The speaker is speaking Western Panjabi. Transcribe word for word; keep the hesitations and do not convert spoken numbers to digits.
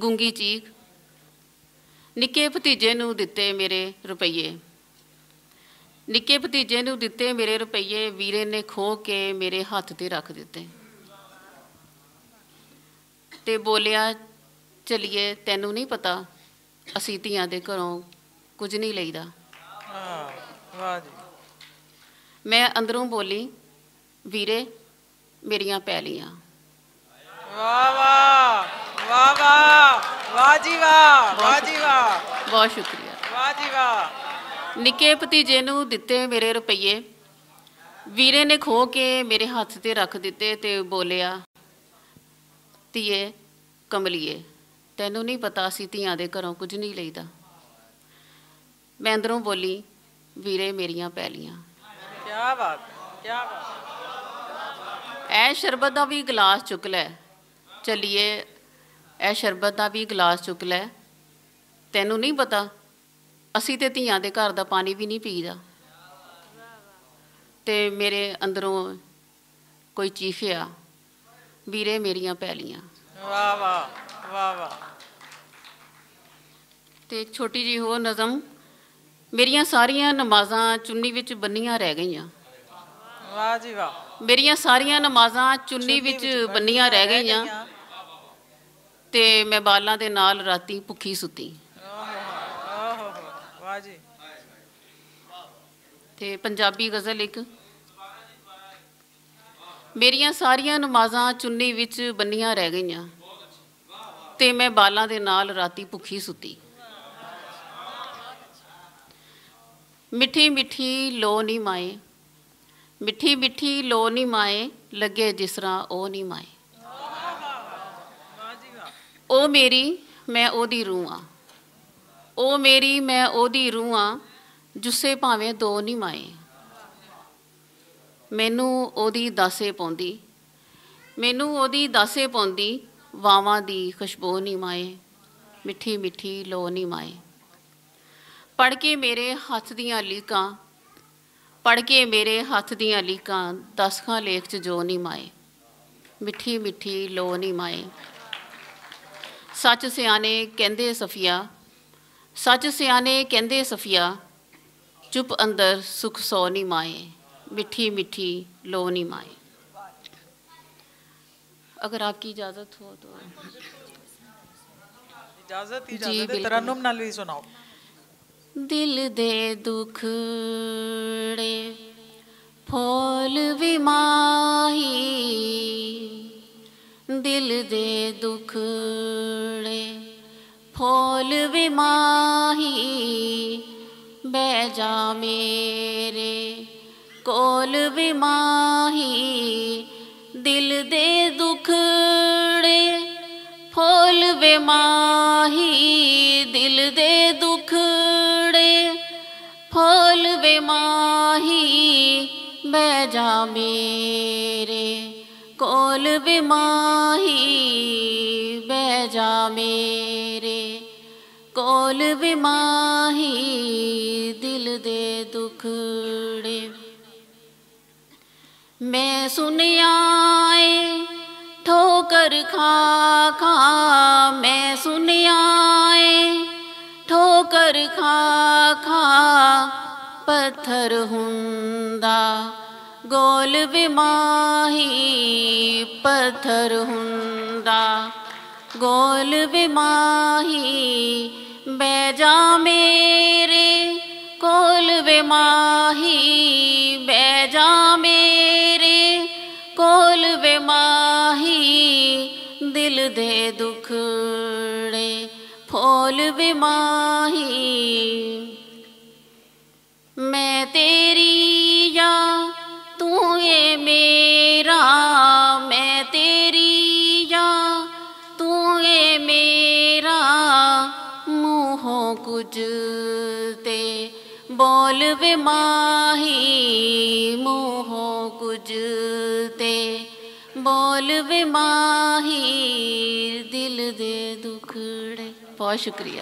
گونگی چیک۔ نکے بھتیجے نوں دتے میرے روپیے۔ نکے بھتیجے نوں دتے میرے روپیے، ویرے نے کھو کے میرے ہتھ تے رکھ دتے۔ تے بولیا، چلیے، تینوں نہیں پتا، اسی دھیاں دے گھروں کچھ نہیں لئیدا۔ میں اندروں بولی، ویرے، میریاں پیلیاں۔ واہ واہ، واہ واہ، واہ جی واہ، واہ جی واہ۔ بہت شکریہ۔ واہ جی واہ۔ نکے بھتیجے نوں دتے میرے روپیے، ویرے نے کھو کے میرے ہتھ تے رکھ دتے تے بولیا، تیے، کملیے، تینوں نہیں پتا، اسی دھیاں دے گھروں کچھ نہیں لئیدا۔ میں اندروں بولی، ویرے، میریاں پیلیاں۔ کیا بات ہے، کیا بات ہے۔ اے شربت دا وی گلاس چک لے۔ چلیے، اے شربت دا وی گلاس چک لے۔ تینوں نہیں پتا، اسی تے دھیاں دے گھر دا پانی وی نہیں پیدا۔ تے میرے اندروں کوئی چیخیا، ویرے، میریاں پیلیاں۔ واہ واہ، واہ واہ۔ تے ایک چھوٹی جی ہور نظم۔ میریاں ساریاں نمازاں چنی وچ بنیاں رہ گئیاں۔ واہ جی واہ۔ میریاں ساریاں نمازاں چنی وچ بنیاں رہ گئیاں۔ تے میں بالاں دے نال راتی بھکھی ستی۔ واہ جی۔ تے پنجابی غزل ایک۔ میریاں ساریاں نمازاں چنی وچ بنیاں رہ گئیاں، تے میں بالاں دے نال راتی بھکھی ستی۔ مٹھی مٹھی لو نی مائے، مٹھی مٹھی لو نی مائے، لگے جس طرح او نی مائے۔ او میری، میں او دی روح آں۔ او میری، میں او دی روح آں، جسے بھاویں دو نی مائے۔ مینوں اوہدی داسے پوندی، مینوں اوہدی داسے پوندی، واواں دی خوشبو نی مائے، مٹھی مٹھی لو نی مائے۔ پڑھ کے میرے ہتھ دیاں لیکاں، پڑھ کے میرے ہتھ دیاں لیکاں، دسخاں لیکھ چ جو نی مائے، مٹھی مٹھی لو نی مائے۔ سچ سیانے کہندے صفیا، سچ سیانے کہندے صفیا، چپ اندر سکھ سو نی مائے، مٹھی مٹھی لو نی مائے۔ اگر آپ کی اجازت ہو تو۔ اجازت ہی جی، اجازت ہے، بالکل۔ ترنم نال بھی سناؤ۔ دل دے دکھڑے پھول وی ماہی، دل دے دکھڑے پھول وی ماہی، بہ جا میرے کول وی ماہی، دل دے دکھڑے پھول وی ماہی، دل دے دکھڑے پھول وی ماہی، بہ جا میرے کول وی ماہی، بہ جا میرے کول وی ماہی، دل دے دکھڑے۔ میں سنیا اے ٹھوکر کھا کھا، میں سنیا اے ٹھوکر کھا کھا، پتھر ہوندا گول وی ماہی، پتھر ہوندا گول وی ماہی، بہ جا میرے کول وی ماہی، بہ جا میرے کول وی ماہی، دل دے دکھڑے پھول وی ماہی۔ میں تیری یا تو اے میرا، میں تیری یا تو اے میرا، منہوں کچھ تے بول وے ماہی، منہوں کچھ تے بول وے ماہی، دل دے دکھڑے۔ بہت شکریہ۔